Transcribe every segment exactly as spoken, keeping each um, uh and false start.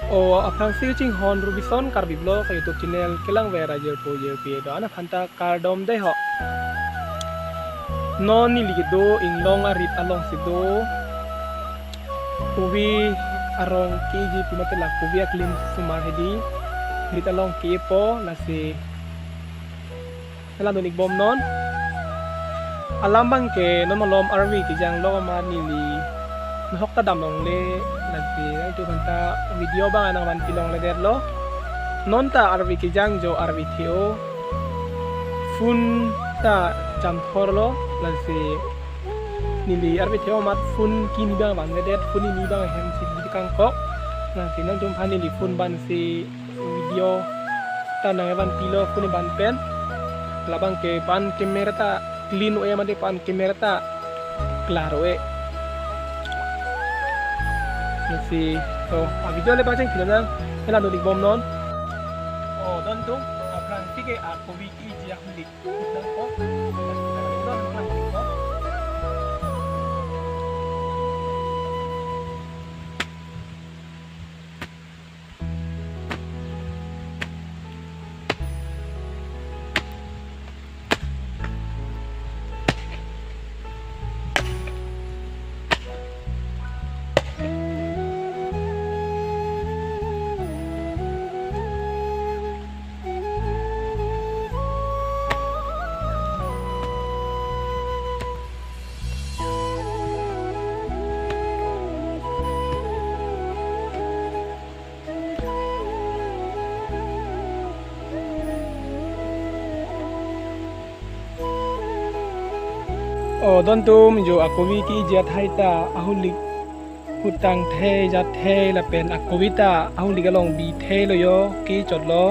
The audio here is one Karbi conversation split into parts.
O aphrangsi chinghon Robison Karbi Vlog YouTube channel kelangver ajirpo jirpi do-an aphanta kardom dei ho. Non neli kedo inglong arit alongsi do. Kovi arong keji pu mate la kovi aklim sumar hedi. Rit along kepo lasi nanglang dun-ik bomnon. Alam abangke non malom arve kejang lo ma neli nahok ta damlongle lasi nangtum aphanta video abang nangvanpi longledetlo. Non ta arve kejang jo arve the-o. Phone ta chamthorlo lasi neli arve the-o amat phone kini abang vanvedet, phone kini abang hem si di kangkok. Lasi nangtum aphan neli phone abangsi video ta nangvanpilo phone abang pen. Labangke pan camera ta clean o-e mate pan camera ta klar o-e. Lasi to a video le bang chengphi lonang, nanglang dun-ik bomnon. O dontum, aphrangsi ke a kovi keji ahuli. O dontum jo a kovi keji athai ta ahuli hutang thei jat thei lapen a kovi ta ahuli along bi theilo jo kechotlo.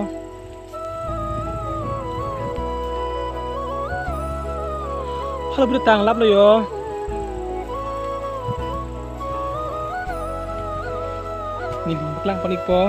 Halo bro tang laplo jo. Neli paklang pon-ikpo.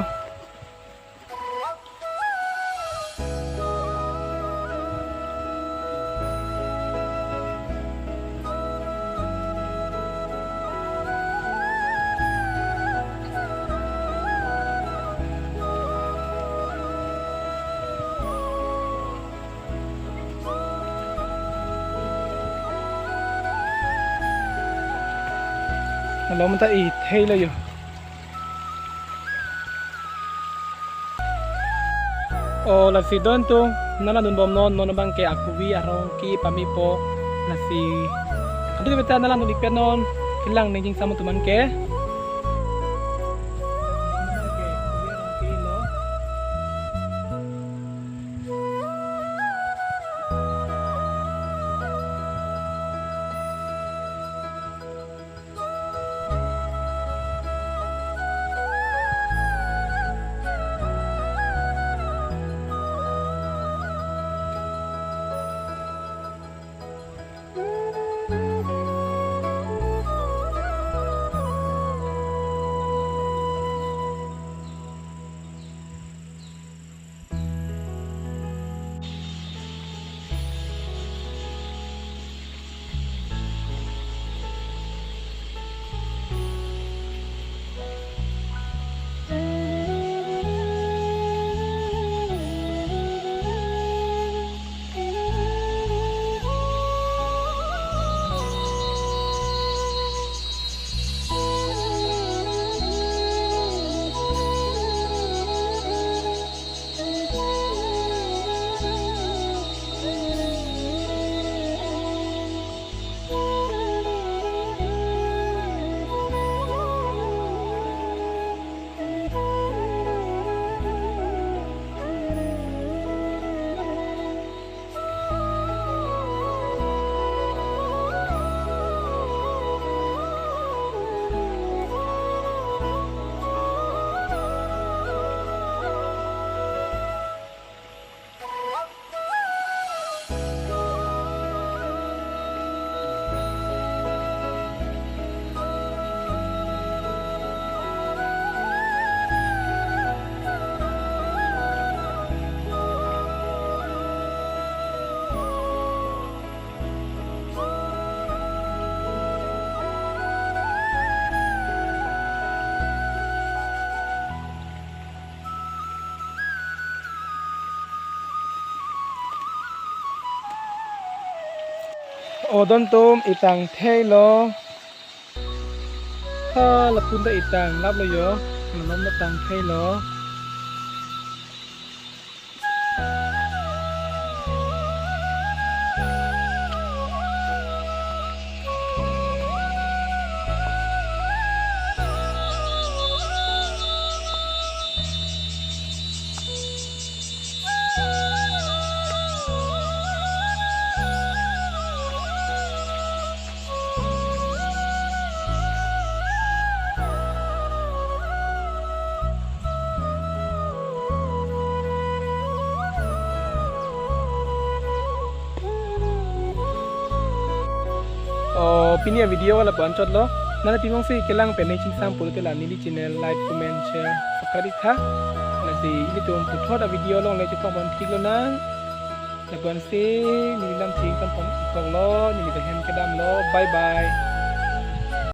Malom ta i theilo jo. O lasi dontum, nanglang dun bomnon, non abangke a kovi arong ke pamepo lasi. Adu ke beta nanglang dun-ik petnon, kelang ning jingsam atum an ke. O don atum, itang thei lo. Ha, lapu ta itang lap lo jo. Malom ta tang thei lo. O, pini avideo lapu-an chot lo. Nangtum jongsi kelang pen chingsam pulote la neli channel like, comment, share, subscribe tha. Lasi ilitum puthot avideo along le chepakpon thik lonang. Lapu-ansi neli lam chingkan pon ikok lo, neli pen hem kedam lo. Bye bye.